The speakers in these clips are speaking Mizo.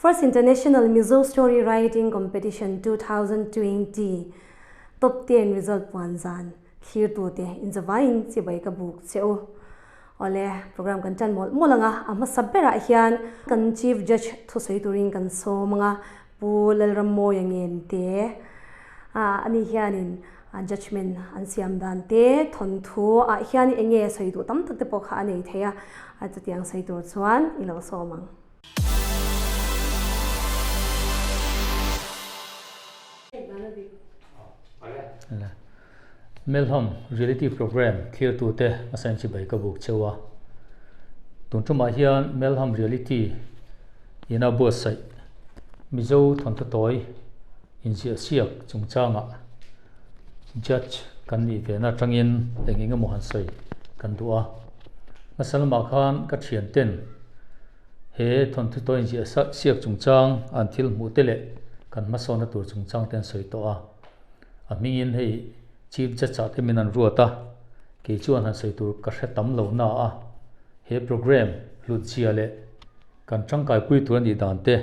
First International Mizo Story Writing Competition 2020 Top 10 Result puan zan thlirtute inzavaiin chibai ka buk che u. Awle, program kan tan mawlh mawlh ang a, a hmasa berah hian kan Chief Judge thusawi turin kan sawm ang a, Pu Lalrammawia ngen te a ani hianin judgement an siam dan te thawnthu ah hian eng nge sawi duh tam tak te pawh kha a nei thei a, chutiang sawi tur chuan i lo sawm ang. Melham Reality Programme thlirtute a sign chibai ka buk cheu a. Tun tumah hian Melham Reality ina buatsaih Mizo thawnthu tawi inziah siak chungchangah Judge kan nih ve na atangin eng eng emaw han sawi kan duh a. Hmasa lamah khan ka thianten he thawnthu tawi inziah siak chungchang an thil hmuh te leh kan hmasawnna tur chungchang te an sawi tawh a. A hmingin hei Chief Judge ah te min an ruat a, kei chuan han sawi tur ka hre tam lo na a, he programme hlut zia leh kan tangkaipui tur a nih dan te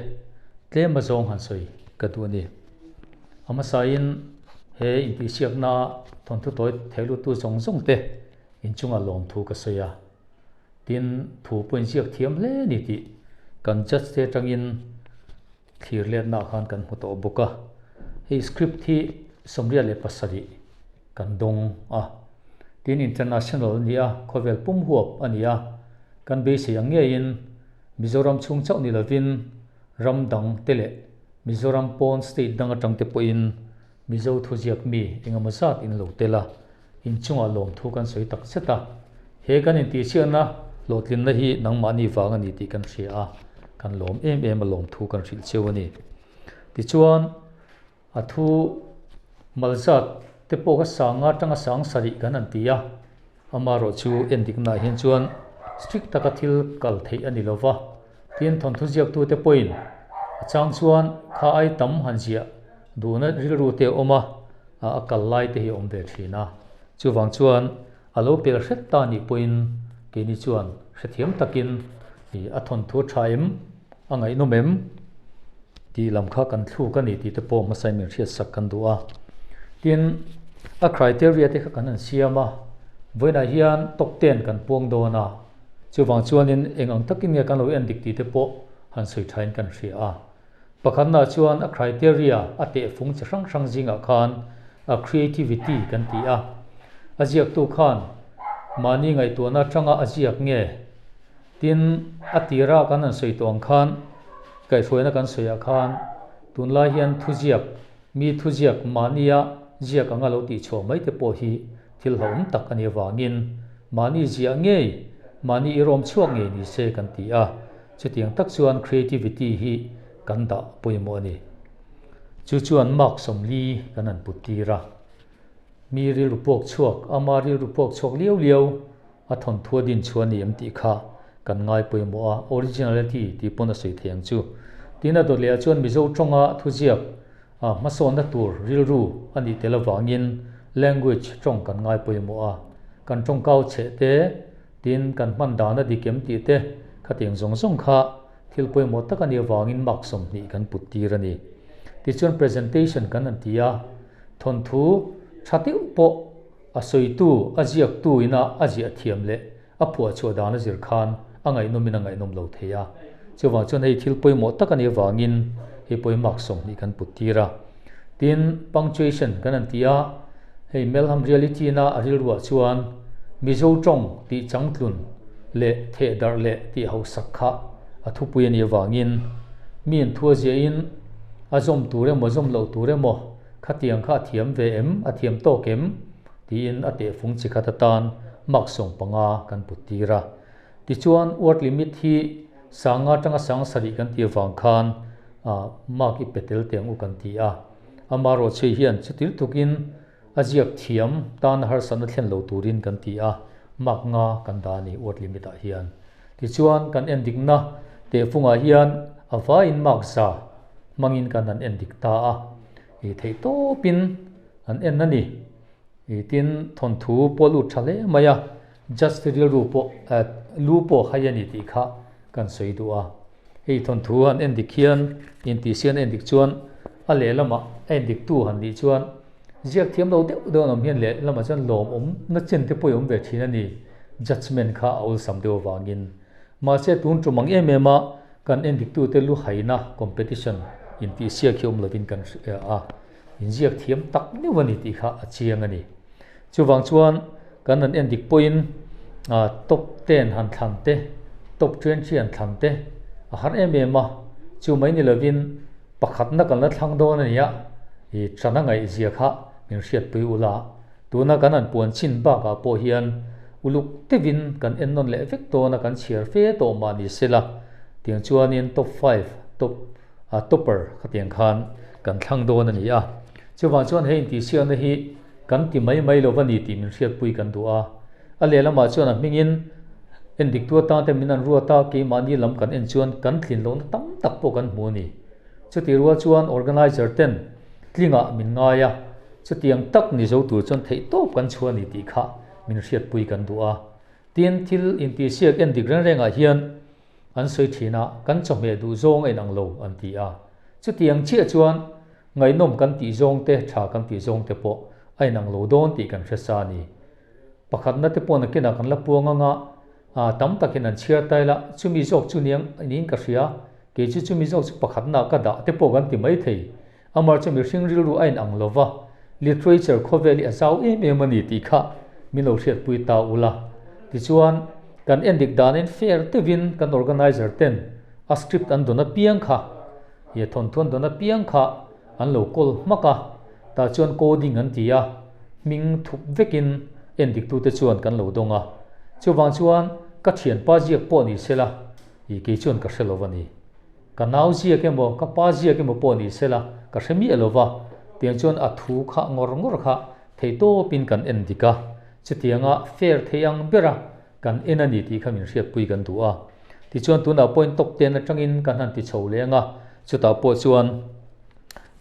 tlem azawng han sawi ka duh a ni. A hmasain he intihsiakna thawnthu tawi theihlutu zawng zawng te inchunga lawmthu ka sawi a, tin thu pawh inziak thiam hle a ni tih kan judge te atangin Thlir letna khan kan hmu tawh bawk a, hei script hi 27 kan dawng a, tin international a ni a, khawvel pum huap a ni a, kan beisei ang ngeiin Mizoram chhung chauh ni lovin ram dang te leh Mizoram pawn state dang atang te pawhin Mizo thuziak mi engemaw zat in lo tel a, inchungah lawmthu kan sawi tak zet a. He kan intihchhiatna hlawhtlinna hi nangmahni vang a ni tih kan hria a, kan lawm em em a lawmthu kan hrilh cheu a ni. Tichuan, a thu malzat te pawh kha sanga atanga sang sarih kan han ti a, amaherawh chu endiknaah hian chuan strict taka thil kal theih a ni lo va, tin thawnthu ziaktute pawhin a chang chuan kha ai tam han ziah duhna rilru te a awm a, a kal lai te hi a awm ve thin a. Chuvang chuan a lo pel hret ta nih pawhin keini chuan hrethiam takin a thawnthu tha em, a ngaihnawm em tih lam kha kan thluk a ni tih te pawh hmasain min hriatsak kan duh a. Tin, a criteria te kha kan han siam a, vawiinah hian top ten kan puang dawn a, chuvang chuanin eng ang takin nge kan lo en dik tih te pawh han sawi thain kan hria a. Pakhatnaah chuan a criteria a tehfung chi hrang hrang zingah khan a creativity kan ti a. A ziaktu khan mahni ngaihtuahna atanga a ziak nge? Tin, a tira kan han sawi tawh ang khan, kaihhruaina kan sawiah khan tunlai hian thuziak, mi thuziak mahnia ziak anga lo tihchhuah mai te pawh hi thil hlauhawm tak a nih avangin mahni ziah ngei, mahni irawm chhuak ngei ni se kan ti a. Chutiang tak chuan creativity hi kan dah pawimawh a ni. Chu chuan mark 40 kan han put tir a. Mi rilru puak chhuak, ama rilru puak chhuak liau liau a thawnthu a din chhuah a ni em tih kha kan ngai pawimawh a, originality tih pawn a sawi thei ang chu. Tin a dawt lehah chuan Mizo tawnga thuziak a hmasawnna tur rilru a nih tel avangin language tawng kan ngai pawimawh a. Kan tawngkau chheh te, Tin, kan hman dan a dik em tih te, khatiang zawng zawng kha thil pawimawh tak a nih avangin mark 20 kan put tir a ni. Tichuan presentation kan han ti a, thawnthu tha deuh pawh a sawitu, a ziaktu ina a ziah thiam leh a phuahchhuah dan a zir khan a ngaihnawmin a ngaihnawm lo thei a. Chuvang chuan hei thil pawimawh tak a nih avangin hei pawhin mark 20 kan put tir a. Tin, punctuation kan han ti a, hei Melham Reality na a rilruah chuan Mizo tawng tih changtlun leh thehdarh leh tih hausak kha a thupui a nih avangin mi in thua ziahin a zawm tur emaw zawm loh tur emaw khatiang kha a thiam ve em, a thiam tawk em tiin a tehfung chi khat atan mark 15 kan put tir a. Tichuan word limit hi sanga atanga sang sarih kan tih avang khan mark i pe tel teh ang u kan ti a. Amaherawhchu hian chutil tukin a ziak thiam tan harsatna thlen lo turin kan ti a, mark nga kan dah a ni word limit ah hian. Tichuan kan en dikna tehfungah hian a vaiin mark za hmangin kan han en dik ta a, i theih tawpin an en a ni. I tin thawnthu pawh lut tha hle mai a, just rilru pawh lu pawh hai a ni tih kha kan sawi duh a. Hei thawnthu han en dik hian intihsian en dik chuan a lehlamah a en diktu han nih chuan ziak thiam lo deuh deuh an awm hian lehlamah chuan lawmawm na chen te pawh i awm ve thin a ni. Judgement kha a awlsam deuh avangin. Mahse tun tum ang em em a kan en diktute lu haina competition intihsiak hi awm lovin kan hria a, inziak thiam tak meuh a ni tih kha a chiang a ni. Chuvang chuan kan han en dik pawhin top ten han thlan te, top 20 han thlan te a har em em a, chu mai ni lovin pakhatna kan la thlang dawn a nia, i tana ngaihzia kha min hriatpui ula. Tuna kan han puan chin bakah pawh hian uluk deuhin kan en nawn leh vek dawn a, kan chhiar fe tawh mah ni sela, tiang chuanin top five, top a topper khatiang khan kan thlang dawn a ni a. Chuvang chuan hei intihsiakna hi kan ti mai mai lo va ni tih min hriatpui kan duh a. A lehlamah chuan a hmingin endik tu atang te min an ruat a, keimahni lam kan en chuan kan tlin lohna tam tak pawh kan hmu a ni. Chutih rual chuan organizer ten tlingah min ngai a, chutiang tak ni zo tur chuan theihtawp kan chhuah a ni tih kha min hriatpui kan duh a. Tin, thil intihsiak endik reng rengah hian an sawi thin a, kan chawhmeh duh zawng a inang lo an ti a. Chutiang chiah chuan ngaihnawm kan tih zawng te, tha kan tih zawng te pawh a inang lo dawn tih kan hre sa a ni. Pakhatna te pawh nakinah kan la puang anga, tam takin an chhiar tai la, chumi zawk chu niang niin ka hria, kei chu chumi zawk chu pakhatnaah ka dah te pawh kan ti maithei. Amar chu mihring rilru a inang lo va, literature khawvel hi a zau em em a ni tih kha min lo hriatpui ta ula. Tichuan, kan endik danin fair deuhin kan organizer ten a script an dawn apiang kha, i a thawnthu an dawn apiang kha an lo kawl hmak a, tah chuan coding an ti a, hming thup vekin endiktute chuan kan lo dawng a. Chuvang chuan ka thianpa ziak pawh ni sela, i kei chuan ka hre lo a ni. Ka nau ziak emaw, ka pa ziak emaw pawh ni sela, ka hre miah lo va, tiang chuan a thu kha ngawr ngawr kha theihtawpin kan en dik a, chutianga fair thei ang bera kan en a ni tih kha min hriatpui kan duh a. Tichuan tunah pawhin top ten atangin kan han ti chho leng a, chutah pawh chuan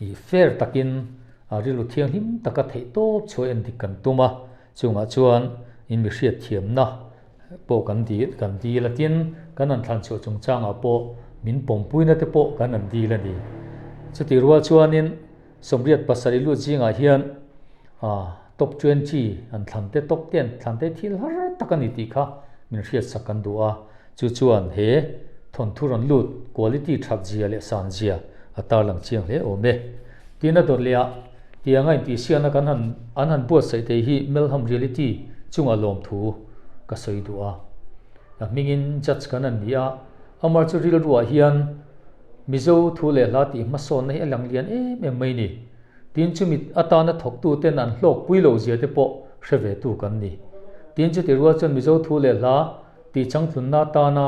i fair takin a rilru thianghlim taka theihtawp chhuah en dik kan tum a, chungah chuan in mi hriatthiamna pawh kan dil kan dil a tin kan han thlan chhuah chungchangah pawh min pawmpuina te pawh kan han dil a ni. Chutih rual chuanin sawmriat pasarih lut zingah hian ah top 20 an thlan te top ten thlan te thil har tak a ni tih kha min hriatsak kan duh a, chu chuan he thawnthu rawn lut quality that zia leh san zia a tarlang chiang hle awm e. Tin a dawt leh ah tianga intihsiakna kan han an han buatsaih thei hi Melham Reality chungah lawmthu ka sawi duh a. A hmingin judge kan han ni a, amar chu rilruah hian Mizo thu leh hla tih hmasawnna hi a lang lian em em mai ni. Tin chumi atana thawktu ten an hlawkpui loh zia te pawh hre ve tu kan ni. Tin chuti rual chuan Mizo thu leh hla tih changtlunna atana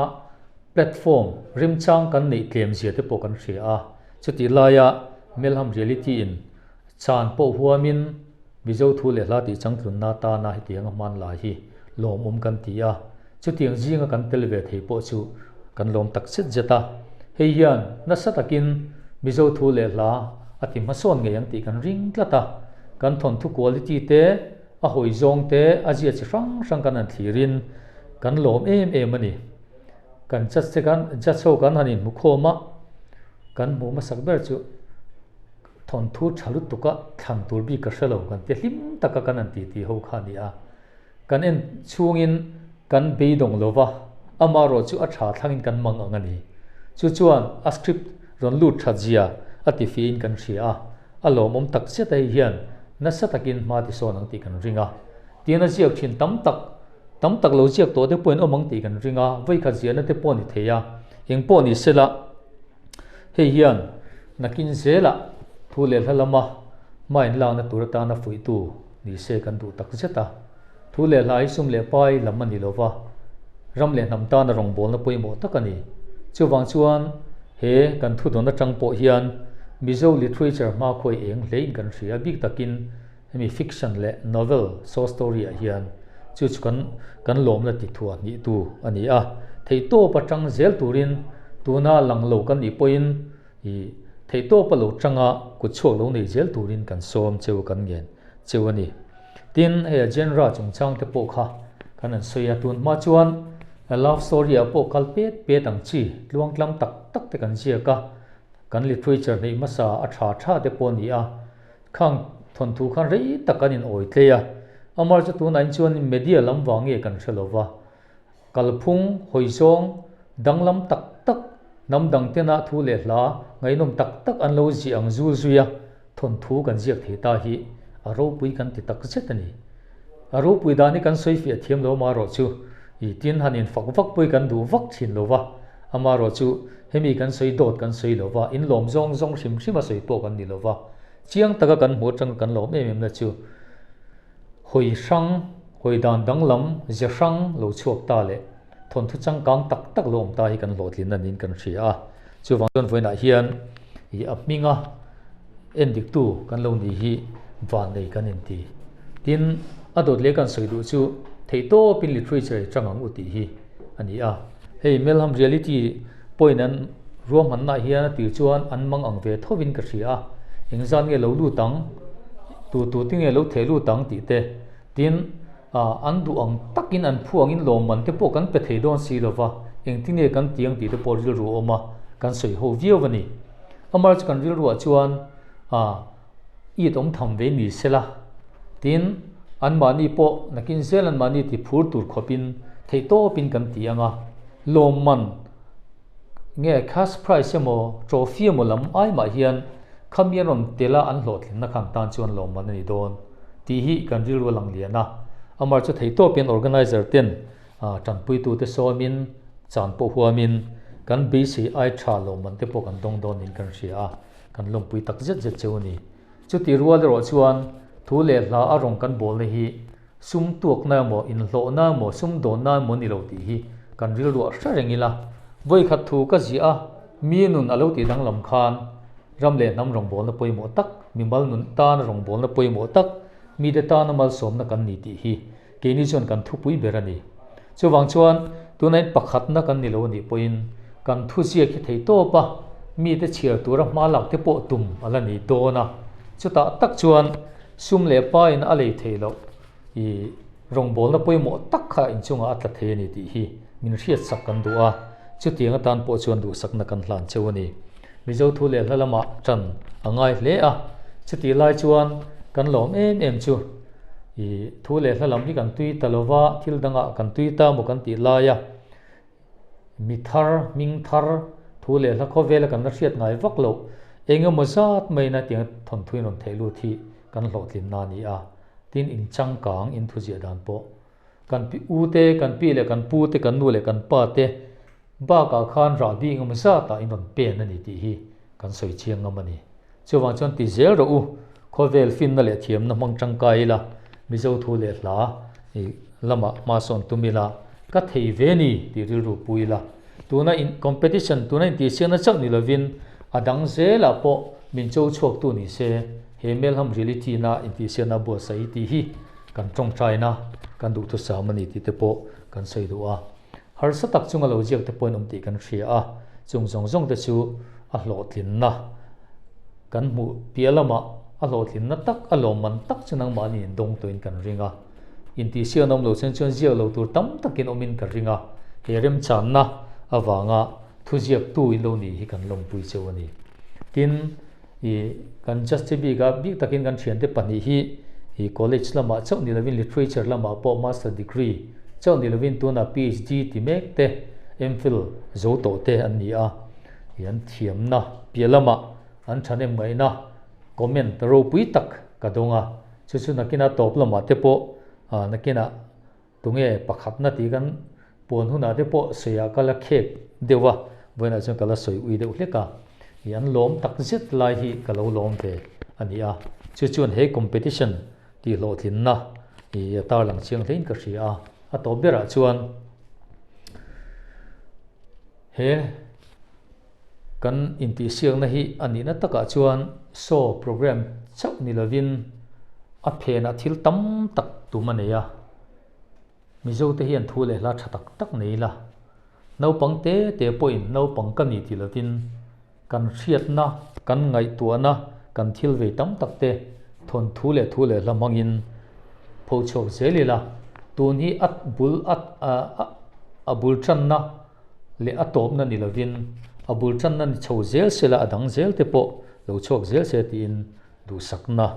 platform remchang kan neih tlem zia te pawh kan hria a. Chutih laia Melham Reality in chan pawh huamin Mizo thu leh hla tih changtlunna atana hetiang a hman lai hi lawmawm kan ti a, chutiang zinga kan tel ve thei pawh chu kan lawm tak zet zet a. Hei hian nasa takin Mizo thu leh hla a ti hmasawn ngei ang tih kan ring tlat a, kan thawnthu quality te, a hawi zawng te, a zia chi hrang hrang kan han thlirin kan lawm em em a ni. Kan judge te kan judge ho kan han inhmu khawm a, kan hmuh hmasak ber chu thawnthu tha lutuk a thlan tur bik ka hre lo kan ti hlim taka kan han titi ho kha a ni a. Kan en chhungin kan beidawng lo va, amaherawh chu a tha thlangin kan mang ang a ni. Chu chuan a script rawn lut that zia a ti fiahin kan hria a, a lawmawm tak zet a hei hian nasa takin hma tisawn ang tih kan ring a. Tian a ziak thin tam tak Tam tak lo ziak tawh te pawhin awm ang tih kan ring a, vawikhat ziahna te pawh a ni thei a, eng pawh ni sela hei hian nakin zelah thu leh hla lama hma inlakna tur atana fuihtu ni se kan duh tak zet a. Thu leh hla hi sum leh pai lam a ni lo va, ram leh hnam tana rawngbawlna pawimawh tak a ni. Chuvang chuan he kan thudawn atang pawh hian Mizo literature hmakhuai eng hlein kan hria bik takin, Hemi fiction leh novel, short story ah hian chu chu kan kan lawmna ti thuah hnih tu a ni a. Theihtawp atang zel turin tuna lang lo kan nih pawhin i theihtawp a lo tanga kut chhuak lo nei zel turin kan sawm cheu kan ngen cheu a ni. Tin, hei a genre chungchang te pawh kha kan han sawi a, tun hma chuan. Love story ah pawh kal pet pet ang chi tluangtlam tak tak te kan ziak a, kan literature hneih hmasa a tha tha te pawh a ni a, khang thawnthu khan rei tak kan in awi tlei a, amar chu tunah in chuan media lam vang nge kan hre lo va, kalphung hawi zawng danglam tak tak hnam dang tena thu leh hla ngaihnawm tak tak an lo ziah ang zul zui a, thawnthu kan ziak thei ta hi a ropui kan ti tak zet a ni. A ropui dan hi kan sawi fiah thiam lo amaherawh chu i tin han in fak vak pawh hi kan duh vak thin lo va, amaherawh chu hemi kan sawi dawt kan sawi lo va, in lawm zawng zawng hrim hrim a sawi pawh kan ni lo va, chiang taka kan hmuh atanga kan lawm em em na chu hawi hrang, hawi dan danglam, ze hrang lo chhuak ta leh thawnthu changkang tak tak lo awm ta hi kan hlawhtlin a niin kan hria a, chuvang chuan vawiinah hian i a hminga en diktu kan lo nih hi vannei kan inti. Tin, a dawt leh kan sawi duh chu theihtawpin literature i chang ang u tih hi a ni a. Hei Melham Reality pawhin an ruahmannaah hian a tir chuan an mang ang ve thovin ka hria a, engzat nge lo lut ang, tu tu te nge lo theh lut ang tih te. Tin, an duh ang takin an phu angin lawmman te pawh kan pe thei dawn si lova, engtin nge kan ti ang tih te pawh rilru a awm a, kan sawi ho viau a ni. Amar chu kan rilruah chuan it awm tham ve ni sela, tin, anmahni pawh nakin zel anmahni ti phur tur khawpin theihtawpin kan ti ang a, lawmman nge cash prize emaw trophy emaw lam ai mah hian khami an rawn tel a an hlawhtlinna khan tan chuan lawmman a ni dawn tih hi kan rilru a lang lian a, amar chu theihtawpin organizer ten Tanpuitute sawmin, chan pawh huamin, kan beisei ai tha lo man te pawh kan dawng dawnin kan hria a, kan lawmpui tak zet zet cheu a ni. Chuti rual erawh chuan thu leh hla a rawng kan bawlna hi sum tuakna emaw, inhlawhna emaw, sum dawnna emaw ni lo tih hi kan rilruah hre reng ila. Vawikhat thu ka ziah a, mi nun a lo tih danglam khan ram leh hnam rawngbawlna pawimawh tak, mimal nun tana rawngbawlna pawimawh tak, mite tana malsawmna kan ni tih hi Keini chuan kan thupui ber a ni. Chuvang chuan tunah pakhatna kan ni lo a nih pawhin kan thuziak hi thei tawp a, mite chhiar tura hma lak te pawh tum a la ni dawn a. Chutah tak chuan sum leh pain a lei thei loh i rawngbawlna pawimawh tak kha inchungah a tla thei a ni tih hi min hriatsak kan duh a, chutiang atan pawh chuan duhsakna kan hlan cheu a ni. Mizo thu leh hla lamah ṭan a ngai hle a, chutih lai chuan kan lawm em em chu. I thu leh hla lam hi kan tui ta lo va, thil dangah kan tui ta maw kan tih lai a, mi thar, hming thar, thu leh hla khawvela kan la hriat ngai vak loh, eng emaw zat maina tiang thawnthuin rawn theih lut hi kan hlawhtlinna a ni a, tin inchangkang inthuziah dan pawh kan pi u te, kan pi leh kan pu te, kan nu leh kan pa te bakah khan rahbi eng emaw zatah in rawn pen a ni tih hi kan sawi chiang ngam a ni. Chuvang chuan ti zel rawh u, khawvel finna leh thiamna hmang tangkai ila, Mizo thu leh hla i lamah hma sawn tum ila, ka thei ve ni tih rilru pu ila, tuna in competition tuna intihsiakna chauh ni lovin a dang zelah pawh min cho chhuaktu ni se, he Melham Reality na intihsiakna buatsaih tih hi kan tawngtaina kan duhthusam a ni tih te pawh kan sawi duh a. Harsa tak chunga lo ziak te pawhin awm tih kan hria a, chung zawng zawng te chu a hlawhtlinna kan hmuh piah lamah a hlawhtlinna tak, a lawmman tak chu nangmahni in dawng tawhin kan ring a. Intihsiakna awm lo chen chuan ziak lo tur tam takin awmin ka ring a, he remchanna avanga thuziaktu in lo nih hi kan lawmpui cheu a ni. Tin, i kan Justice bik a, bik takin kan thiante pahnih hi i college lamah chauh ni lovin literature lamah pawh master degree chauh ni lovin tunah PhD ti mek te, MPhil zo tawh te an ni a, i an thiamna piah lamah an thahnem ngaihna comment ropui tak ka dawng a, chu chu nakina tawp lamah te pawh nakinah Tunge pakhatna tih kan puan hunah te pawh sawiah ka la khek deuh a, vawiinah chuan ka la sawi ui deuh hlek a, ih an lawm tak zet lai hi ka lo lawm ve a ni a, chu chuan he competition tih hlawhtlinna ih a tarlang chiang hlein ka hria a, a tawp berah chuan he kan intihsiakna hi a nihna takah chuan show program chauh ni lovin a phenah thil tam tak tum a nei a, Mizote hian thu leh hla tha tak tak nei ila, naupang te te pawhin naupang ka ni ti lovin kan hriatna, kan ngaihtuahna, kan thil vei tam tak te thawnthu leh thu leh hla hmangin pho chhuak zel ila, tun hi a bul a. a bul tanna leh a tawpna ni lovin a bul tanna ni chho zel sela a dang zel te pawh lo chhuak zel se tiin duhsakna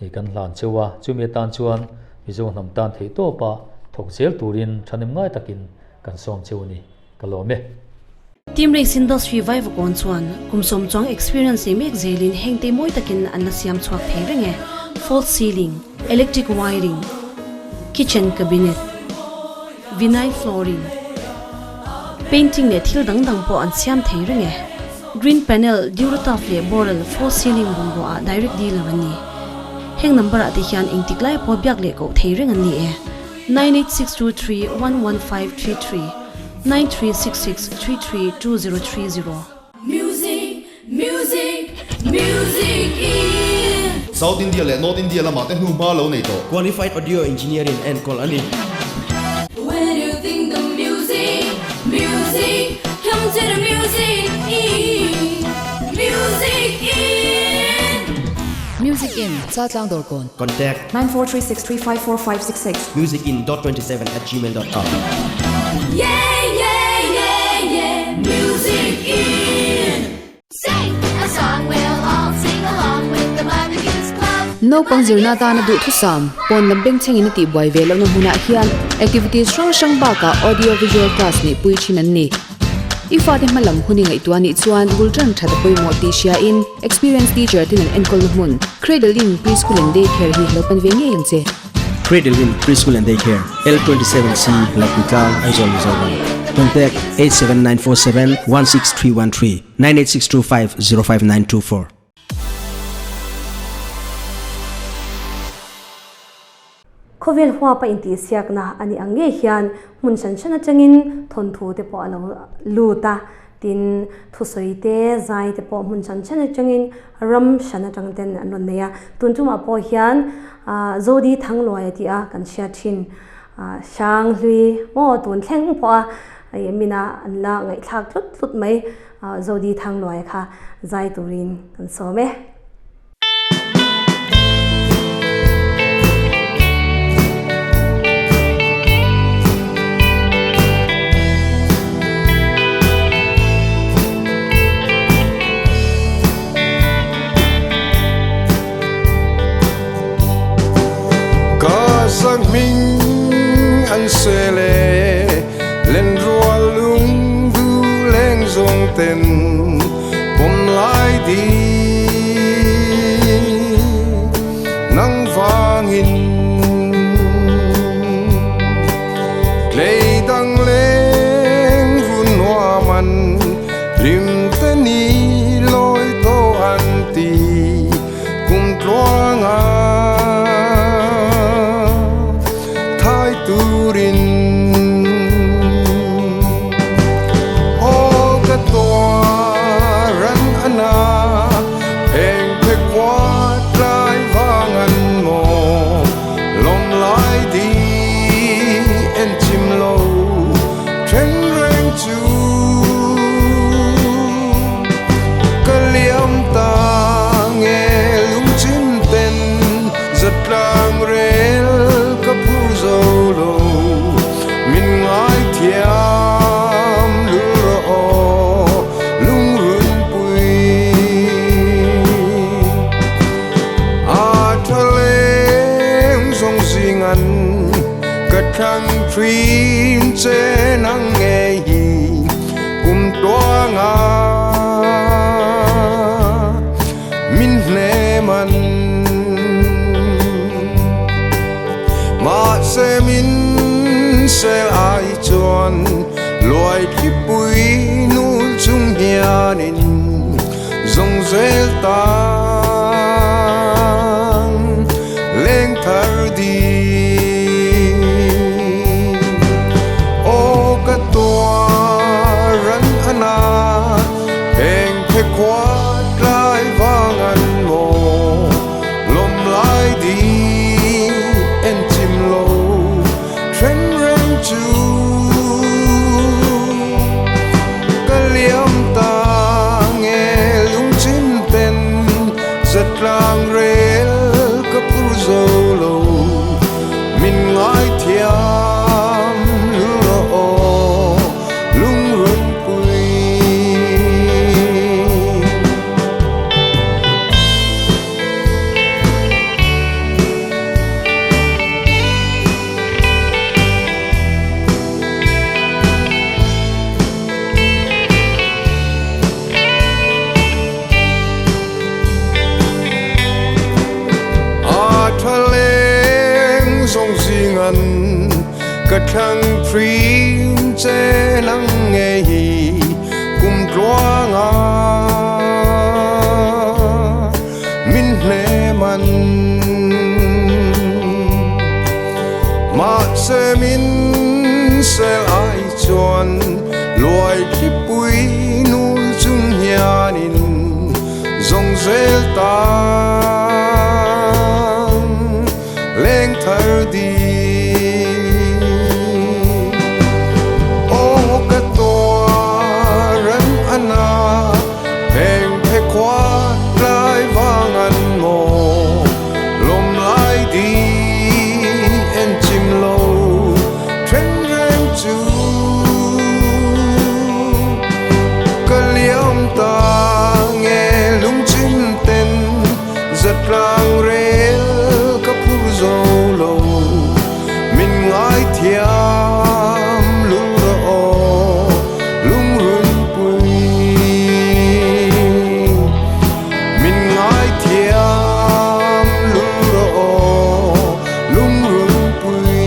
hi kan hlan cheu a, chumi atan chuan Mizo hnam tan theih tawpa thawk zel turin thahnem ngai takin kan sawm cheu a ni. Ka lawm e. Team Race Industry Vaivakawn chuan kum sawm chuang experience nei mek zelin heng te mawi takin an la siam chhuak thei reng e, false ceiling, electric wiring, kitchen cabinet, vinyl flooring, painting leh thil dang dang pawh an siam thei reng e. Green panel, Durotuf leh Boral false ceiling bungrua ah direct dealer an ni. Heng number ah te hian engtik lai pawh biak leh koh thei reng an ni e. 9862311533 9366332030. Music, music, music in. South India leh North India lamah te hnuhma lo nei tawh. Qualified Audio Engineer in enkawl a ni. When you think the music, music, come to the music in, music in. Music in, Chaltlang Dawrkawn. Contact. 9436354566. Musicin dot 27 at gmail dot com. Yeah, yeah, yeah, yeah, music in. Sing a song we'll all sing along with the Mother Goose Club. Naupang zirna atana duhthusam, pawn lam bengchhengin a tihbuai ve lohna hmunah hian activities hrang hrang bakah audio visual class neihpui thin an ni. I fate hmalam hun i ngaihtuah nih chuan bul tan that a pawimawh tih hriain experienced teacher ten an enkawlna hmun Cradle Inn Preschool and Day Care hi lo pan ve ngei ang che. Cradle Inn Preschool and Day Care, L27C, Lapuitlang, Aizawl, Mizoram. Contact 87947 16313 98625 05924. Khawvel huapa intihsiakna a nih ang ngei hian hmun hran hran atangin thawnthu te pawh a lo lut a, tin thusawi te, zai te pawh hmun hran hran atangin ram hran atang ten an rawn nei a. Tun tumah pawh hian Zodi Thangluai a tih a kan hriat thin Hranghlui maw tun thleng pawh a mina an la ngaihthlak tlut tlut mai Zodi Thangluai kha zai turin kan sawm e. Ka sakhming an sel e, lenrual lungdu leng zawng ten pawm lai di nang vangin tlei dang leng run nuam an hlim te ni lawi tawh an ti kum tluanga thai turin Aw ka tuar an ana heng phe khuat lai vang an maw lawm lai di en chim lo then reng chu ka liam ta nge lung chim ten zatlang rel ka phu zo lo min ngai thiam lu rawh aw lungrunpui a tha leng zawng zing an ka thlang thin che nang nge hi kum tuanga min hne man mahse min sel ai chuan luai thlipui nul chung hianin zawng zel tan leng thar di aw ka tuar an ana heng phe khuat lai vang an maw lawm lai di en chim lo then reng chu ka liam ta nge lung chim ten Ka thlang thin che nang ngei hi kum tluanga min hle man. Mahse min sel ai chuan luai thlipui nul chung hianin zawng zel tang leng thar di. Aw ka tuaran ana heng phe khua tlai vang an maw lawm lai di en chim lo then reng chu ka liam ta nge lung chim ten zatlang rel ka phur zo lo min ngai thiam lung ro lung run pui min ngai thiam lung ro lung run pui.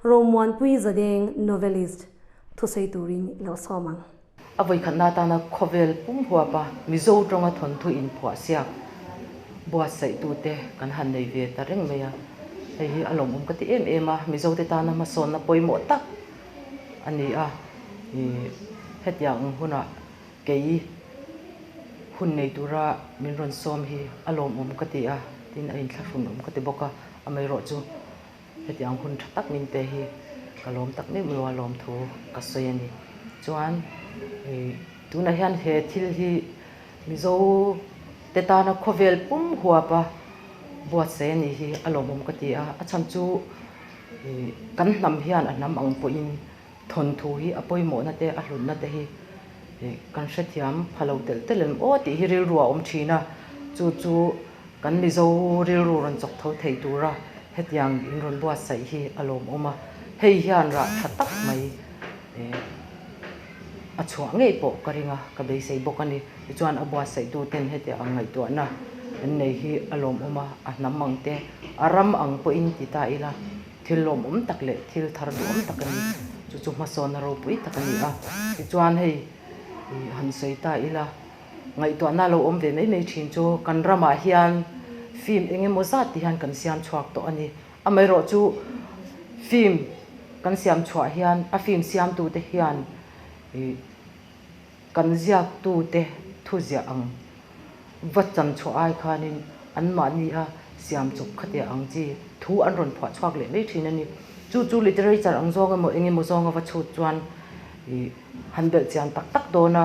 Romuanpui Zadeng, Novelist, thusawi turin i lo sawm ang. A vawikhatna atana khawvel pum huapa Mizo tawnga thawnthu inphuah siak buatsaihtute kan han nei ve ta reng mai a, hei hi a lawmawm ka ti em em a, Mizote tana hmasawnna pawimawh tak a ni a, ih hetiang hunah kei hun nei tura min rawn sawm hi a lawmawm ka ti a, tin a inthlahrun awm ka ti bawk a, amaherawh chu hetiang hun tha tak min pe hi ka lawm tak meuh meuh a lawmthu ka sawi a ni. Chuan ih tunah hian he thil hi Mizo te tana khawvel pum huapa buatsaih a nih hi a lawmawm ka ti a, a chhan chu ih kan hnam hian a hnam ang pawhin thawnthu hi a pawimawhna te a hlutna te hi ih kan hrethiam pha lo telh telh em aw tih hi rilru a awm thin a, chu chu kan Mizo rilru rawn chawk tho thei tura hetiang in rawn buatsaih hi a lawmawm a, hei hian rah tha tak mai ih a chhuah ngei pawh ka ring a, ka beisei bawk a ni. Tichuan a buatsaihtu ten hetiang ang ngaihtuahna an nei hi a lawmawm a, a hnam ang te, a ram ang pawhin ti ta ila thil lawmawm tak leh thil thar duhawm tak a ni. Chu chu hmasawnna ropui tak a ni a. Tichuan hei han sawi ta ila ngaihtuahna lo awm ve mai mai thin chu kan ramah hian film eng emaw zat ti hian kan siam chhuak tawh a ni. Amaherawh chu film kan siam chhuah hian a film siamtute hian ih kan ziaktute thuziah ang va chan chhuah ai khanin anmahni a siam chawp khatia ang chi thu an rawn phuah chhuak leh mai thin a ni. Chu chu literature ang zawng emaw eng emaw zawnga va chhut chuan ih han belh chian tak tak dawn a,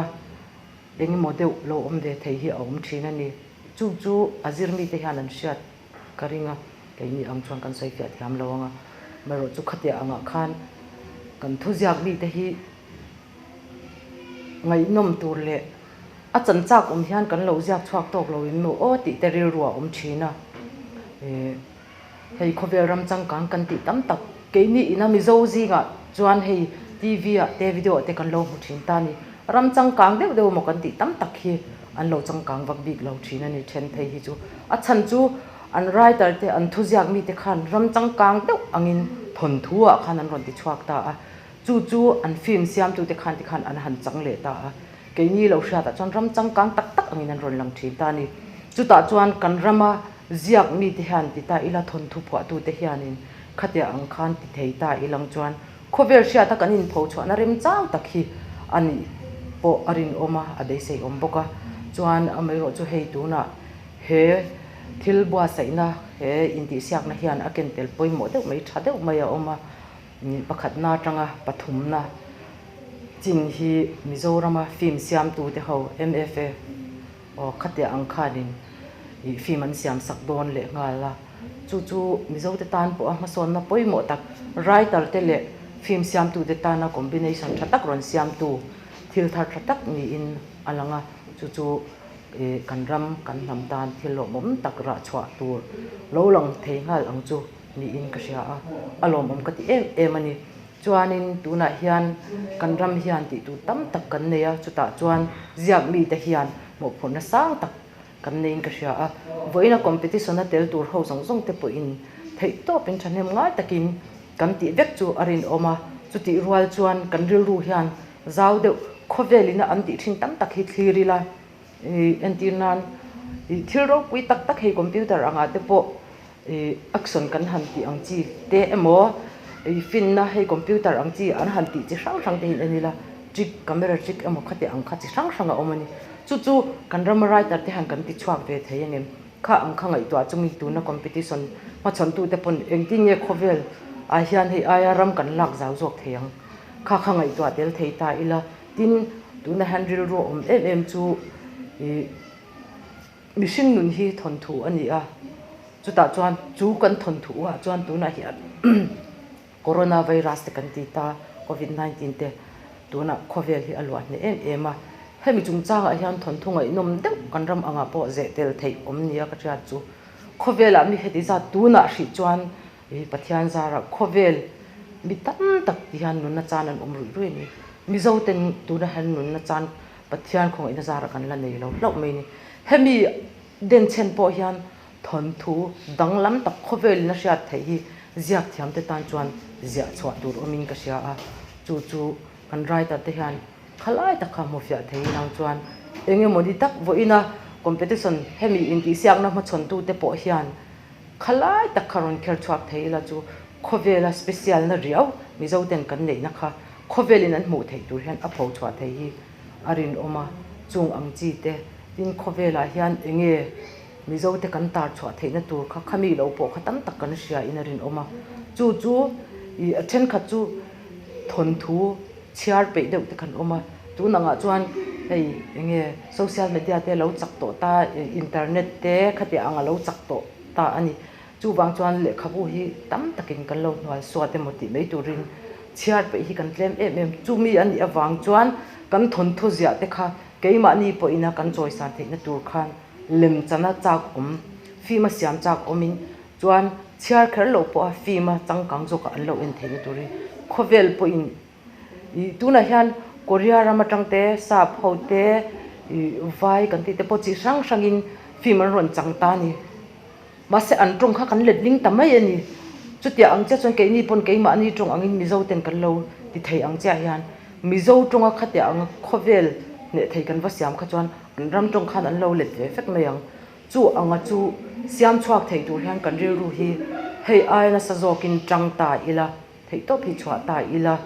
eng emaw deuh lo awm ve thei hi a awm thin a ni. Chu chu a zir mite hian an hriat ka ring a, keini ang chuan kan sawi fiah thiam lo ang a, amaherawh chu khatia angah khan kan thuziak mite hi ngaihnawm tur leh a chan chak awm hian kan lo ziak chhuak tawk lo in maw aw tih te rilru a awm thin a, eh hei khawvel ram changkang kan tih tam tak keini ina Mizo zingah chuan hei TV ah te video ah te kan lo hmu thin ta a ni, ram changkang deuh deuh maw kan tih tam tak hi an lo changkang vak bik lo thin a ni then phei hi chu a chhan chu an writer te an thuziak mite khan ram changkang deuh angin thawnthu ah khan an rawn ti chhuak ta a. Chu chu an film siamtute khan tikhan an han chang leh ta a, keini lo hriatah chuan ram changkang tak tak angin an rawn lang thin ta a ni. Chutah chuan kan rama ziak mite hian ti ta ila thawnthu phuahtute hianin khatia ang khan ti thei ta ilang chuan khawvel hriata kan inpho chhuahna remchang tak hi a nih pawh a rinawm a, a beisei awm bawk a. Chuan amaherawh chu hei tunah he thil buatsaihna he intihsiakna hian a ken tel pawimawh deuh mai tha deuh mai a awm a. Pakhatna atanga pathumna chin hi Mizorama film siamtute ho MFA aw khatiah ang khanin ih film an siam sak dawn leh nghal a, chu chu Mizote tan pawha hmasawnna pawimawh tak writer te leh film siamtute tana combination tha tak rawn siamtu thil thar tha tak niin a lang a, chu chu. Kan ram, kan hnam tan thil lawmawm tak rah chhuah tur lo lang thei nghal ang chu niin ka hria a, a lawmawm ka ti em em a ni. Chuanin tunah hian kan ram hian tih tur tam tak kan nei a, chutah chuan ziak mite hian mawhphurhna sang tak kan neiin ka hria a. Vawiina competition a tel tur ho zawng zawng te pawhin theihtawpin thahnem ngai takin kan tih vek chu a rinawm a, chutih rual chuan kan rilru hian Zau deuh khawvelina an tih thin tam tak hi thlir ila, entir nan thil ropui tak tak hei computer angah te pawh action kan han tih ang chi te emaw finna hei computer ang chi an han tih chi hrang hrang te hi en ila trick camera trick emaw khati ang kha chi hrang hrang a awm a ni. Chu chu kan rama writer te han kan ti chhuak ve thei ang em? Kha ang kha ngaihtuah chungin tuna competition hmachhawn tute pawn engtin nge khawvel ah hian hei aia ram kan lak zau zawk thei ang? Kha kha ngaihtuah tel thei ta ila, tin tuna hian rilru awm em em chu ih mihring nun hi thawnthu a ni a, chutah chuan chu kan thawnthu ah chuan tunah hian corona virus te kan ti ta covid 19 te tunah khawvel hi a luah hneh em em a, hemi chungchangah hian thawnthu ngaihnawm deuh kan ram angah pawh zeh tel theih awm nia ka hriat chu khawvelah mi heti zat tunah hrih chuan Hi Pathian zarah khawvel mi tam tak ti hian nunna chan an awm ruih ruih a ni. Mizo ten tuna hian nunna chan Pathian khawngaihna zarah kan la nei lo hlauh mai a ni. Hemi denchhen pawh hian thawnthu danglam tak khawvelin a hriat theih hi ziak thiam te tan chuan ziah chhuah tur awmin ka hria a. Chu chu kan writer te hian khalai tak kha hmufiah thei inang chuan eng emaw ni tak vawiina competition hemi intihsiakna hmachhawn tute pawh hian Khalai tak kha rawn kher chhuak thei ila chu khawvela special na riau Mizo ten kan neihna kha khawvelin an hmuh theih tur hian a pho chhuah thei hi a rinawm a, chung ang chi te tin khawvelah hian enge Mizo te kan tar chhuah theihna tur kha khami lo pawh kha tam tak kan hria in a rinawm a, chu chu ih a thenkhat chu thawnthu chhiar peih deuh te kan awm a, tun angah chuan hei enge social media te lo chak tawh ta internet te khatiang ang a lo chak tawh ta a ni. Chuvang chuan lehkhabu hi tam takin kan lo hnual suat emaw tih mai turin chhiar peih hi kan tlem em em. Chumi a nih avang chuan kan thawnthu ziah te kha keimahni pawhina kan chawisan theihna tur khan lem chana chak awm, fima siam chak awmin Chuan chhiar kher loh pawha film a changkang zawkah an lo en theihna turin khawvel pawhin ih tunah hian Korea ram atang te sap ho te ih vai kan tih te pawh chi hrang hrangin film an rawn chang ta a ni. Mahse an tawng kha kan let ling ta mai a ni. Chutiang ang chiah chuan keini pawn keimahni tawng angin Mizo ten kan lo ti thei ang chiah hian Mizo tawnga khatiang anga khawvel hneh thei kan va siam kha chuan an ram tawng khan an lo let ve vek mai ang. Chu anga chu siam chhuak thei tur hian kan rilru hi hei ai nasa zawkin tang ta ila, theihtawp hi chhuah ta ila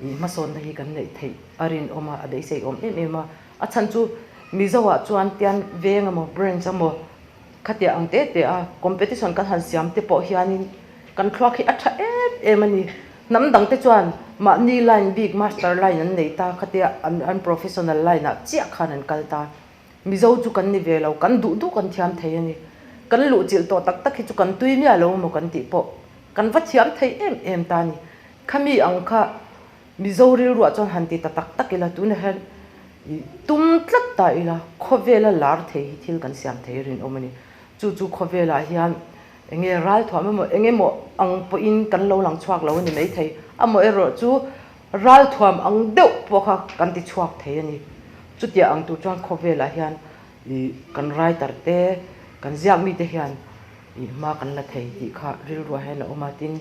ih hmasawnna hi kan neih theih a rinawm a, a beisei awm em em a. A chhan chu Mizo-ah chuan tian veng emaw branch emaw khatiang ang te te a competition kan han siam te pawh hianin kan thluak hi a tha em em a ni. Hnam dang te chuan mahni line bik master line an nei ta khatia an professional line ah chiah khan an kal ta. Mizo chu kan ni ve lo, kan duh duh kan thiam thei a ni. Kan luhchilh tawh tak tak hi chu kan tui miah lo maw kan tih pawh kan va thiam thei em em ta a ni. Khami ang kha Mizo rilruah chuan han ti ta tak tak ila, tunah hian tum tlat ta ila khawvela lar thei hi thil kan siam thei rinawm a ni. Chu chu khawvelah hian eng nge ralthuam emaw eng emaw ang pawhin kan lo lang chhuak lo a ni maithei. Amaherawh chu ralthuam ang deuh pawh kha kan ti chhuak thei a ni. Chutiang ang tur chuan khawvelah hian ih kan writer te, kan ziak mite hian ih hma kan la thei tih kha rilruah hian a awm a. Tin,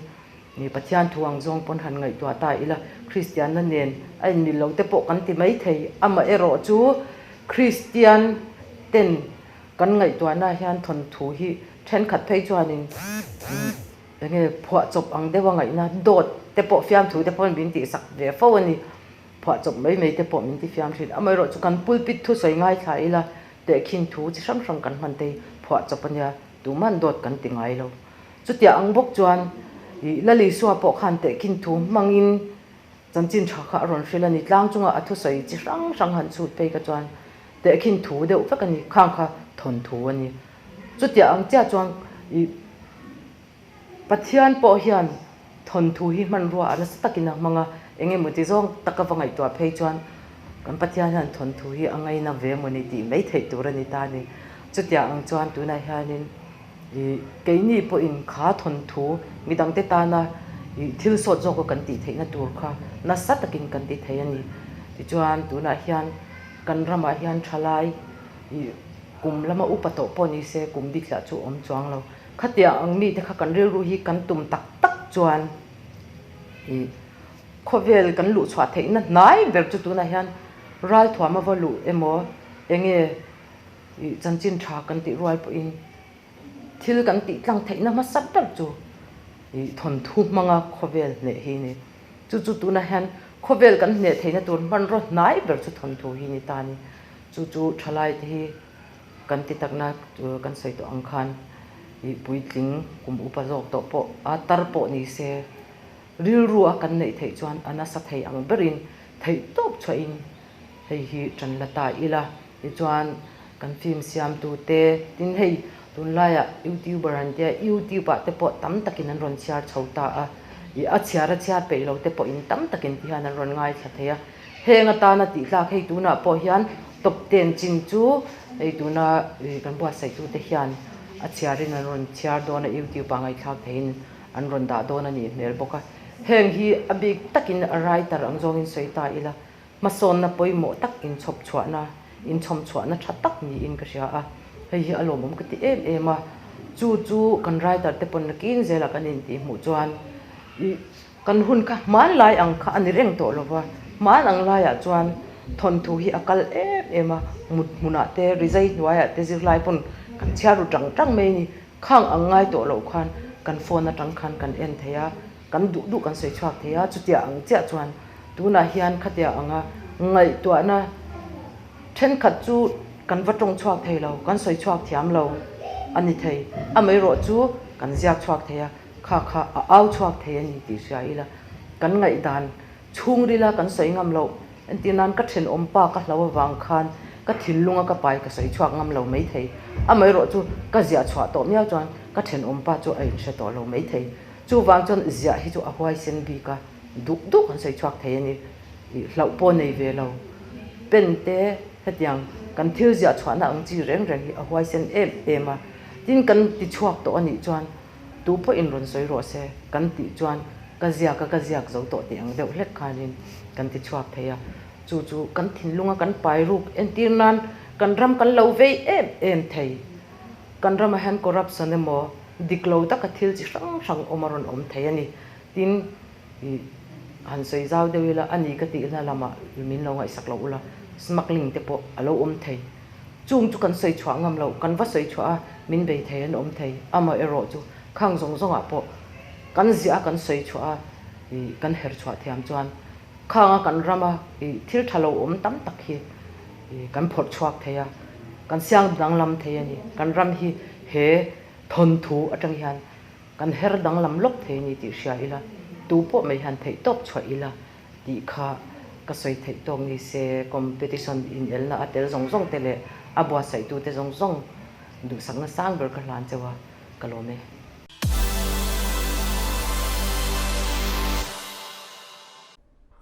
ih Pathian thu ang zawng pawn han ngaihtuah ta ila, Kristianna nen a inmil lo te pawh kan ti mai thei. Amaherawh chu Kristian ten kan ngaihtuahna hian thawnthu hi thenkhat phei chuanin ih Enge phuahchawp ang deuha ngaihna dawt te pawh fiamthu te pawhin min tihsak ve fo a ni. Phuahchawp mai mai te pawh min ti fiam thin. Amaherawh chu kan pulpit thusawi ngaithla ila tehkhin thu chi hrang hrang kan hman te hi phuahchawp a nia, tuman dawt kan ti ngai lo. Chutiang ang bawk chuan ih Lal Isua pawh khan tehkhin thu hmangin chanchin tha kha a rawn hrilh a ni. Tlang chunga a thusawi chi hrang hrang han chhut phei kha chuan tehkhin thu deuh vek a ni. Khang kha thawnthu a ni. Chutiang ang chiah chuan ih Pathian pawh hian thawnthu hi hmanrua a nasa takin a hmang a, eng emaw ti zawng taka va ngaihtuah phei chuan Kan Pathian hian thawnthu hi a ngaina ve emaw ni tih mai theih tur a ni ta a ni. Chutiang ang chuan tunah hianin ih keini pawhin kha thawnthu midangte tana ih thil sawt zawka kan tih theihna tur kha nasa takin kan ti thei a ni. Tichuan tunah hian kan ramah hian thalai ih kum lama upa tawh pawh ni se kum biklah chu awm chuang lo. Khatiang ang mite kha kan rilru hi kan tum tak tak chuan ih Khawvel kan luh chhuah theihna hnai ber chu tunah hian ralthuam a va luh emaw enge ih chanchin tha kan tih rual pawhin thil kan tih tlang theihna hmasa ber chu ih thawnthu hmanga khawvel hneh hi a ni. Chu chu tunah hian khawvel kan hneh theihna tur hmanraw hnai ber chu thawnthu hi a ni ta a ni. Chu chu thalai te hi kan ti takna kan sawi tawh ang khan ih puitling kum upa zawk tawh pawh a tar pawh ni se Rilru a kan neih theih chuan a nasa thei ang berin theih tawp chhuahin hei hi ṭan la ta ila. Tichuan kan film siamtute tin hei tunlaiah youtuber an tia youtube ah te pawh tam takin an rawn chhiar chho ta a, ih a chhiar a chhiar peih lo te pawhin tam takin ti hian an rawn ngaithla thei a. Heng atana tih tlak hei tunah pawh hian top ten chin chu hei tuna kan buatsaihtute hian a chhiarin an rawn chhiar dawn a youtube ah ngaihthlak theihin an rawn dah dawn a nih hmel bawk a. Heng hi a bik takin a writer ang zawngin sawi ta ila, hmasawnna pawimawh tak inchhawp chhuahna, inchhawm chhuahna tha tak niin ka hria a. Hei hi a lawmawm ka ti em em a. Chu chu kan writer te pawn nakin zela kan intih hmuh chuan ih kan hun kha hmanlai ang kha a ni reng tawh lova, hman ang laiah chuan thawnthu hi a kal em em a, mut hmunah te, rizai hnuaiah te zirlai pawn kan chhiar ru tang tang mai a ni. Khang ang ngai tawh loh khan kan phone atang khan kan en thei a, kan duh duh kan sawi chhuak thei a, chutia ang chiah chuan tunah hian khatia anga ngaihtuahna thenkhat chu kan va tawng chhuak thei lo, kan sawi chhuak thiam lo a ni thei. Amaherawh chu kan ziak chhuak thei a, kha kha a au chhuak thei a ni tih hria ila kan ngaihdan chhungrila kan sawi ngam loh Entir nan ka thenawm pa ka hlo avang khan ka thinlunga ka pai ka sawi chhuak ngam lo maithei. Amaherawh chu ka ziah chhuah tawh miau chuan ka thenawm pa chu a inhre tawh lo maithei. Chuvang chuan ziah hi chu a huaisen bik a, duh duh kan sawi chhuak thei a ni. Ih hlauh pawh nei ve lo. Pen te hetiang kan thil ziah chhuahna ang chi reng reng hi a huaisen em em a. Tin kan ti chhuak tawh a nih chuan Tu pawhin rawn sawi rawh se kan tih chuan ka ziak a ka ziak zo tawh tih ang deuh hlek khanin kan ti chhuak thei a. Chu chu kan thinlunga kan pai ruk entir nan kan ram kan lo vei em em thei. Kan ramah hian corruption emaw dik lo taka thil chi hrang hrang awm a rawn awm thei a ni. Tin, ih han sawi zau deuh ila a ni ka tihna lamah min lo ngaihsak lo ula smuggling te pawh a lo awm thei. Chung chu kan sawi chhuah ngam lo, kan va sawi chhuah a, min bei thei an awm thei. Amaherawh chu khang zawng zawngah pawh kan ziah a kan sawi chhuah a, ih kan her chhuah thiam chuan khanga kan rama ih thil tha lo awm tam tak hi ih kan phawrh chhuak thei a, kan siang danglam thei a ni. Kan ram hi he thawnthu atang hian kan her danglam lawk thei a ni tih hria ila, tu pawh mai hian theihtawp chhuah ila tih kha ka sawi theih tawk ni se, competition inelna a tel zawng zawng te leh a buatsaihtu te zawng zawng duhsakna sang ber ka hlan cheu a, ka lawm e.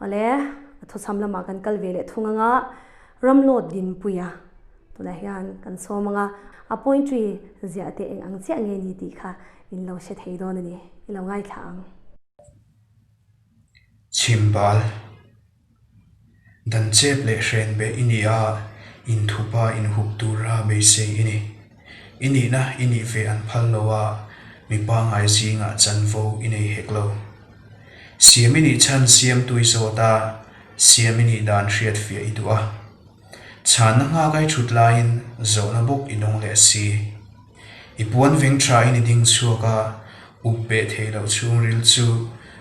Awle, a thawchham lamah kan kal ve leh thung anga Ramlawt Dinpuia tunah hian kan sawm anga a poetry ziah te eng ang chiah nge ni tih kha in lo hre thei dawn a ni, i lo ngaithla ang. Chhimbal, Dan chep leh hren beh i ni a, inthupa inhup tura beisei i ni. I nihna i nih ve an phal lo a, mi pangngai zingah chanvo i nei hek lo. Siam i nih chhan siamtu i zawt a, siam i nih dan hriatfiah i duh a. Chhanna nghak ai thut laiin zawhna bawk i dawng leh si. I puan veng thain i ding chhuak a, up beh theih loh chhungril chu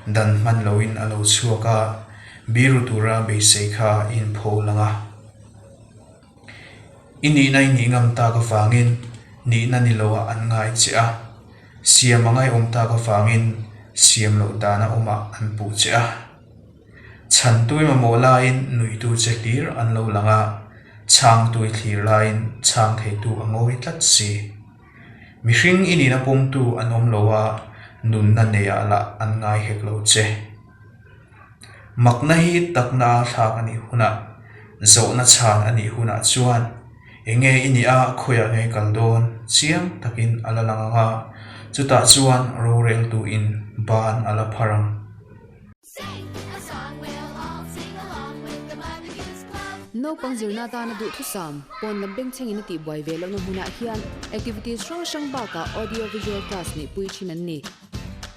dan hman loin a lo chhuak a, biru tura beisei kha i inpho lang a. I nihna i nih ngam tak avangin nihna ni loah an ngai che a, siam a ngaihawm tak avangin siam loh dana awmah an puh che a. Chhantui mamawh laiin nuihtu che hlir an lo lang a, chhangtui thlir laiin chhang theitu a ngawi tlat si. Mihring i nihna pawmtu an awm lo a, nunna neiah lah an ngai hek lo che. Makna hi takna a thlak a nih hunah. Zawhna chhan a nih hunah chuan eng nge i nih a, khawiah nge i kal dawn chiang takin a la lang ang a, chutah chuan roreltuin ban a la phar ang. Naupang zirna atana duhthusam, pawn lam bengchhengin a tihbuai ve lohna hmunah hian activities hrang hrang bakah audio visual class neihpui thin an ni.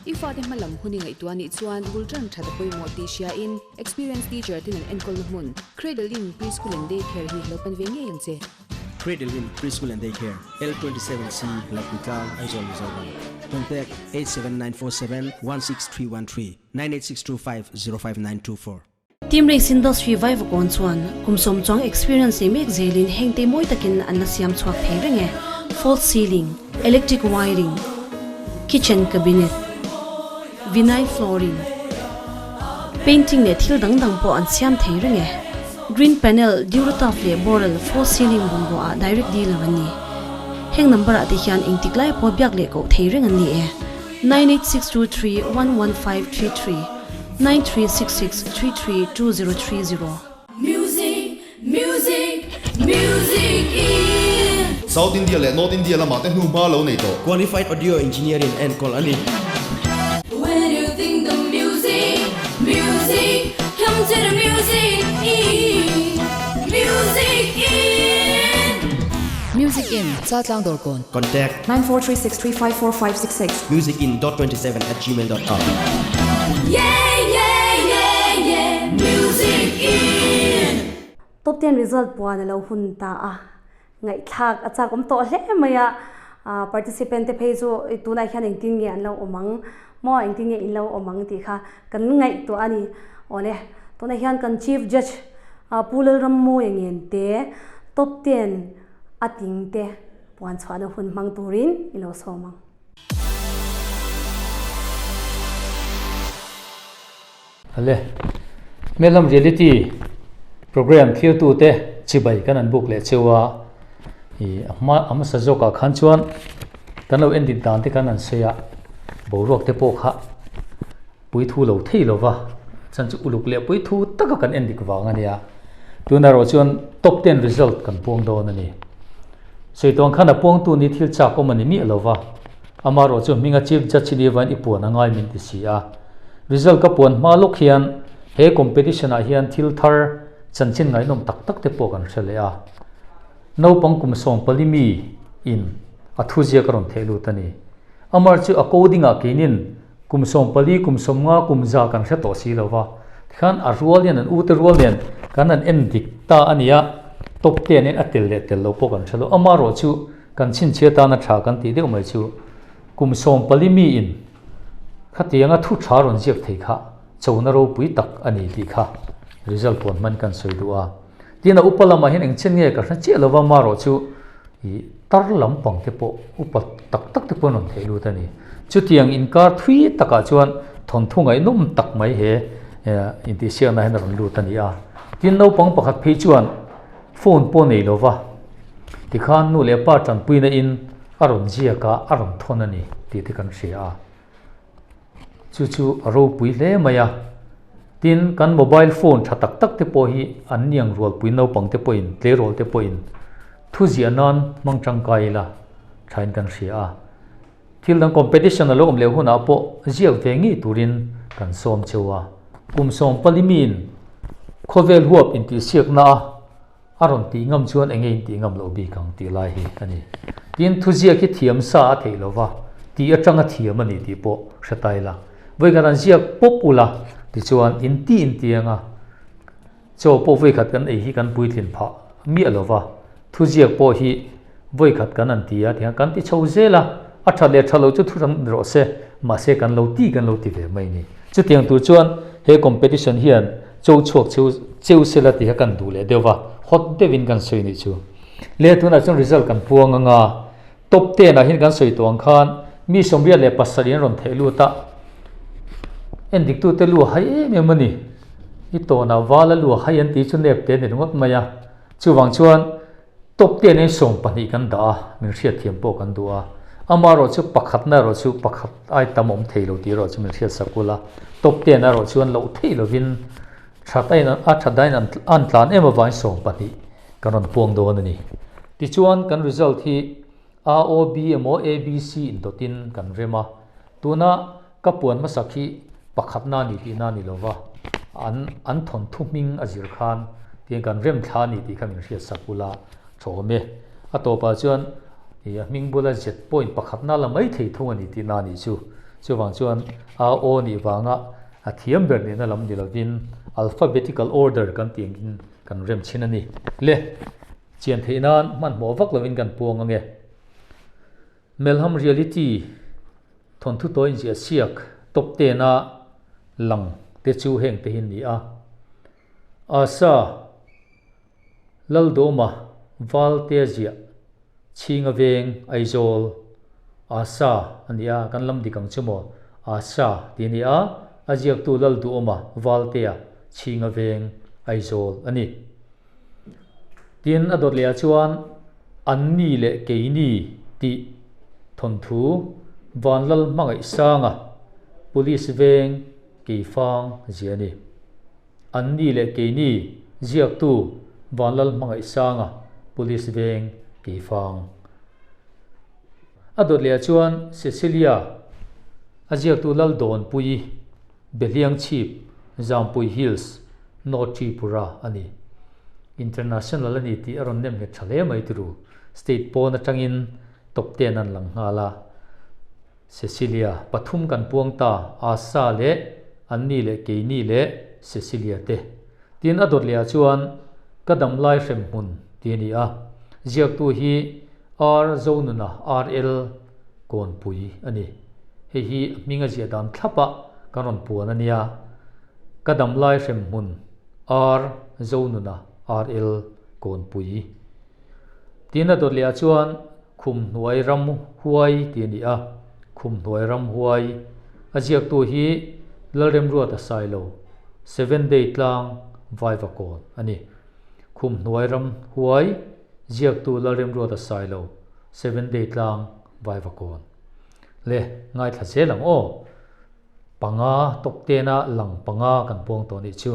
I fate hma lam hun i ngaihtuah nih chuan bul tan that a pawimawh tih hriain experienced teacher ten an enkawlna hmun Cradle Inn Preschool and Day Care hi lo pan ve ngei ang che. Cradle Inn Preschool and Day Care, L27C, Lapuitlang, Aizawl, Mizoram. Contact, 87947 16313, 98625 05924. Team Race Industry Vaivakawn chuan kum sawm chuang experience nei mek zelin heng te mawi takin an la siam chhuak thei reng e, false ceiling, electric wiring, kitchen cabinet, vinyl flooring, painting leh thil dang dang pawh an siam thei reng e. Green panel, Durotaf leh Boral false ceiling bungrua ah direct dealer an ni. Heng number ah te hian engtik lai pawh biak leh koh thei reng an ni e. 98623 11533 9366 33 2030. Music, music, music in. South India leh North India lamah te hnuhma lo nei tawh. Qualified Audio Engineer in enkawl a ni. When you think the music, music, come to the music in, music in. Music in, Chaltlang Dawrkawn. Contact. 9436354566. Musicin.27 at gmail dot com. Yeah, yeah, yeah, yeah, music in. Top ten result puan a lo hun ta a, ngaihthlak a chak awm tawh hle mai a, participant te phei chu tunah hian engtin nge an lo awm ang maw engtin nge in lo awm ang tih kha kan ngaihtuah a ni. Awle, tunah hian kan chief judge Pu Lalrammawia ngen te top ten a ting te Puan chhuahna hun hmang turin i lo sawm ang. Ale, Hmelham Reality Program thirtute chibai kan an buk leh cheu a, i a hma a hmasa zawkah khan chuan kan lo en dik dan te kan an sawi a, boruak te pawh kha puithu lo thei lo va, chan chu uluk leh puithu taka kan en dik vang a nia. Tunah erawh chuan top ten result kan puang dawn a ni. Sawi tuang khan a puangtu ni thil chak awm a ni miah lo va, amaherawh chu hminga Chief Judge ni vain i puan a ngai min ti si a. Result ka puan hma lawk hian he competition ah hian thil thar chanchin ngaihnawm tak tak te pawh kan hre leh a. Naupang kum 14 mi in a thuziak a rawn theh lut a ni. Amar chu a coding ah keinin Kum 14, kum 50, kum 100 kan hre tawh si lo va, tikhan a rual hian an ute rual nen kan han en dik ta a nia, top ten in a tel leh tel lo pawh kan hre lo. Amaherawh chu kan chhinchhiah tana tha kan tih deuh mai chu kum 14 mi in khatianga thu tha rawn ziak thei kha chona ropui tak a ni tih kha result puan hman kan sawi duh a. Tin a upa lamah hian engchen nge ka hre chiah lo va, amaherawh chu ih tar lampang te pawh upa tak tak te pawh an rawn theih lut a ni. Chutiang inkar thui takah chuan thawnthu ngaihnawm tak mai he intihsiakna hian a rawn lut a ni a. Tin naupang pakhat phei chuan phone pawh nei lo va, tikhan nu leh pa tanpuina in a rawn ziak a, a rawn thawn a ni tih te kan hria a. Chu chu a ropui hle mai a. Tin kan mobile phone tha tak tak te pawh hi an niang rualpui naupang te pawhin tleirawl te pawhin thu ziah nan hmang tangkai ila thain kan hria a. Thil dang competition a lo awm leh hunah pawh ziak ve ngei turin kan sawm cheu a. Kum 14 miin khawvel huap intihsiakna a a rawn tih ngam chuan enge in tih ngam loh bik ang tih lai hi a ni. Tin, thuziak hi thiam sa a theih lova, tih atanga thiam a ni tih pawh hre ta ila. Vawikhat an ziak pawp ula tichuan in tih in ti anga chaw pawh vawikhat kan ei hi kan puitlin phah miah lova, thuziak pawh hi vawikhat kan an ti a tiang kan ti chho zel a, a tha leh tha lo chu thu ram rawh se, mahse kan lo ti kan lo ti ve mai ni. Chutiang tur chuan he competition hian cho chhuak cheu cheu sela tih kha kan duh leh deuh va, hot deuhin kan sawi nih chu. Le tunah chuan result kan puang anga top ten ah hian kan sawi tawh ang khan mi 87 an rawn theih lut a, endiktute lu a hai em em a ni. I tawnah vala lu a hai an tih chu nep te a ni ringawt mai a, chuvang chuan Top ten in 12 kan dah a, min hriatthiam pawh kan duh a. Amaherawh chu pakhatna erawh chu pakhat ai tam awm thei lo tih erawh chu min hriatsak ula. Top ten erawh chuan loh theih lovin. That a in a that dahin an an tlan em avangin 12 kan rawn puang dawn a ni. Tichuan kan result hi A O B emaw A B C indawtin kan rem a, tuna ka puan hmasak hi pakhatna a ni tihna a ni lo va, an an thawnthu hming a zir khan tiang kan rem thla a ni tih kha min hriat sak ula tha awm e. A tawpah chuan ih a hming bula Z point pakhatna la mai thei thung a ni tihna a nih chu. Chuvang chuan A O nih vanga a thiam ber nihna lam ni lovin alphabetical order kan tih angin kan rem chhin a ni. Le! Chian theih nan hmanhmawh vak lovin kan puang ange. Melham Reality thawnthu tawi inziah siak top ten a lang te chu heng te hi an ni a. Asa Laldawma Valtea ziah Chhinga Veng Aizawl Asa a ni a, kan lam dik ang chu maw? Asa tih a ni a, a ziaktu Lalduhawma Valtea Chhinga Veng Aizawl a ni. Tin, a dawt lehah chuan Anni leh Keini tih thawnthu Vanlal Hmangaihsanga Police veng Keifang ziah a ni. Anni leh Keini ziaktu Vanlal Hmangaihsanga Police veng Keifang. A dawt lehah chuan Cecilia a ziaktu Laldawnpuii Behliangchhip, Zampui Hills, North Tripura a ni. International a ni tih a rawn nem nghet tha hle mai turu. State pawn atangin top ten an lang nghal a. Cecilia, pathum kan puang ta, Asa leh Anni leh Keini leh Cecilia te. Tin a dawt lehah chuan Ka Damlai Hremhmun tih a ni a. Ziaktu hi R Zonuna, RL, Kawnpui a ni. Hei hi a hming a ziah dan thlap a kan rawn puan a nia. Ka Damlai Hremhmun, R Zonuna, RL, Kawnpui. Tin a dawt lehah chuan Khumhnuai Ram Huai tih a ni a. Khumhnuai Ram Huai a ziaktu hi Lalremruata Sailo, Seven Day Tlang, Vaivakawn a ni. Khumhnuai Ram Huai ziaktu Lalremruata Sailo, Seven Day Tlang, Vaivakawn. Le, ngaithla zel ang aw. Panga top tena lang panga kan puang tawh nih chu.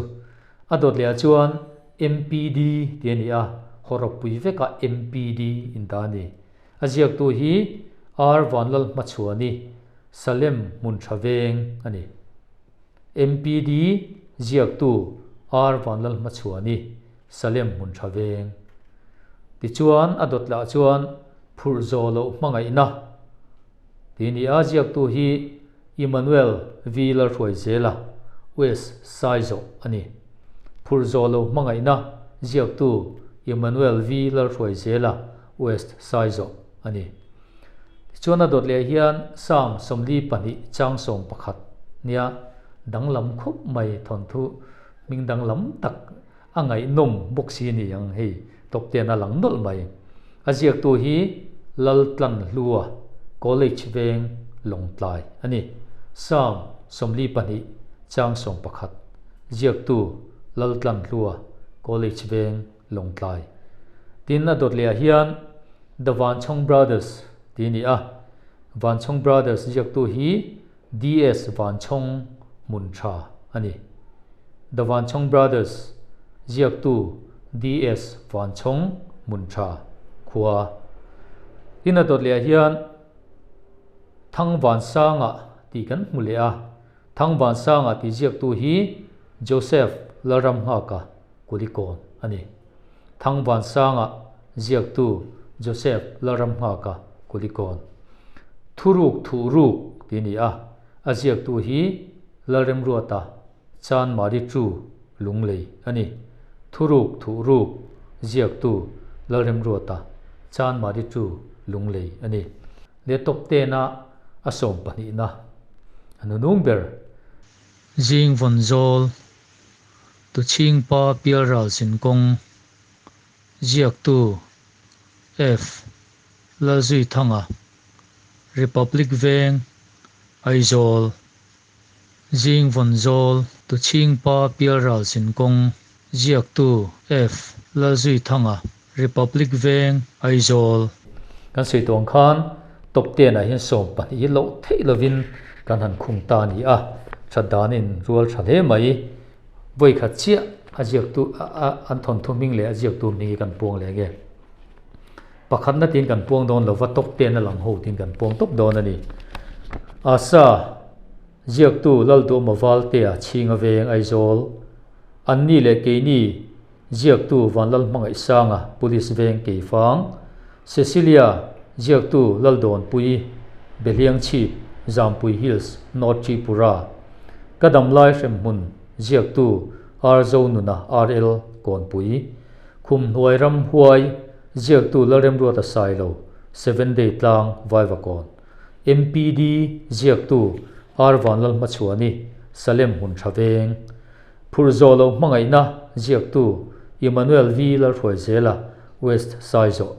A dawt lehah chuan MPD tih a ni a, hawrawppui vekah MPD in dah a ni. A ziaktu hi R Vanlal Hmachhuani, Salem Hmuntha Veng a ni. MPD ziaktu R Vanlal Hmachhuani, Salem Hmuntha Veng. Tichuan a dawt lah chuan phurh zawh loh hmangaihna tih a ni a, ziaktu hi Emmanuel V Lalhruaizela, West Saizawh a ni. Phurh zawh loh hmangaihna ziaktu Emmanuel V Lalhruaizela, West Saizawh a ni. Tichuan a dawt leh hian Psalm 42 chang 11 nia danglam khawp mai thawnthu hming danglam tak a ngaihnawm bawk si ni ang hei top ten a lang nawlh mai. A ziaktu hi Laltlanhlua College veng Lawngtlai a ni. Psalm 42 chang 11 ziaktu Laltlanhlua College veng Lawngtlai. Tin a dawt lehah hian The Vanchhawng Brothers tih a ni a. Vanchhawng Brothers ziaktu hi DS Vanchhawng Hmuntha a ni. The Vanchhawng Brothers ziaktu DS Vanchhawng Hmuntha khua. Tin a dawt lehah hian Thangvansanga tih kan hmu leh a. Thangvansanga tih ziaktu hi Joseph Lalramnghaka Kulikawn a ni. Thangvansanga ziaktu Joseph Lalramnghaka Kulikawn. Thuruk Thuh Ruk tih a ni a, a ziaktu hi Lalremruata Chanmari Chu Lunglei a ni. Thuruk Thuh Ruk ziaktu Lalremruata Chanmari Chu Lunglei a ni. Le top tena a sawmpahnihna a nunung ber. Zing vawn zawl Tuchhingpa Pialral Zinkawng, Ziaktu, F. Lalzuithanga, Republic Veng, Aizawl, Zing vawn zawl, Tuchhingpa Pialral Zinkawng, Ziaktu, F. Lalzuithanga, Republic Veng, Aizawl. Kan sawi tuang khan top ten ah hian 12 hi loh theih lovin kan han khung ta a ni a, that danin rual tha hle mai. Vawi khat chiah a ziaktu an thawnthu hming leh a ziaktu hming hi kan puang leh nge. Pakhatna tiin kan puang dawn lova top ten a lang ho tiin kan puang tawp dawn a ni. Asa ziaktu Lalduhma Valtea Chhinga Veng Aizawl, Anni leh keini ziaktu Vanlalhmangaihsanga Police Veng Keifang, Cecilia ziaktu Laldawnpui Behliangchhip Zampui Hills North Tripura, Ka Damlai Hremhmun ziaktu R Zonuna RL Kawnpui, Khum hnuai ram huai ziaktu Lalremruata Sailo, Seven Day Tlang, Vaivakawn, MPD ziaktu R Vanlalhmachhuani, Salem Hmun Tha Veng, Phurh Zawh Loh Hmangaihna ziaktu Emmanuel V Lalhruaizela, West Saizawh,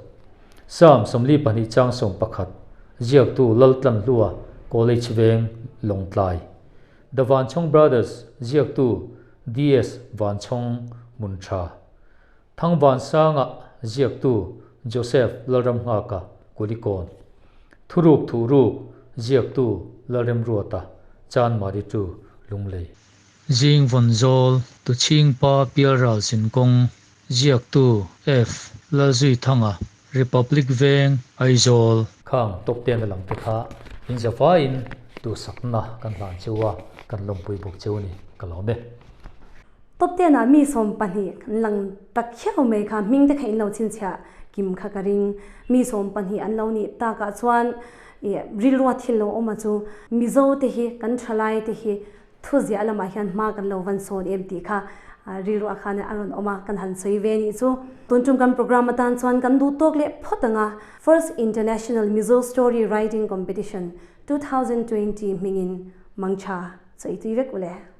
Psalm 42 chang 11 ziaktu Laltlanhlua, College Veng, Lawngtlai. The Vanchhawng Brothers ziaktu DS Vanchhawng Hmun Tha. Thangvansanga ziaktu Joseph Lalramnghaka Kulikawn. Thuruk Thuhruk ziaktu Lalremruata Chanmari Tu Lunglei. Zing Vawn Zawl Tuchhingpa Pialral Zinkawng ziaktu F Lalzuithanga Republic Veng Aizawl. Khang top ten a lang te kha in zavaiin duhsakna kan hlan cheu a, kan lawmpui bawk cheu a ni, ka lawm e. Top ten ah mi 20 an lang tak khiau mai kha hming te kha in lo chhinchhiah kim kha ka ring. Mi 20 an lo nih tak ah chuan ih rilrua thil lo awm a chu Mizo te hi kan thalai te hi Thu ziah lamah hian hma kan lo van sawn em tih kha rilruah khan a rawn awm a, kan han sawi ve nih chu. Tun tum kan program atan chuan kan duh tawk leh phawt ang a, First International Mizo Story Writing Competition 2020 hmingin mangtha chawi tui vek u le.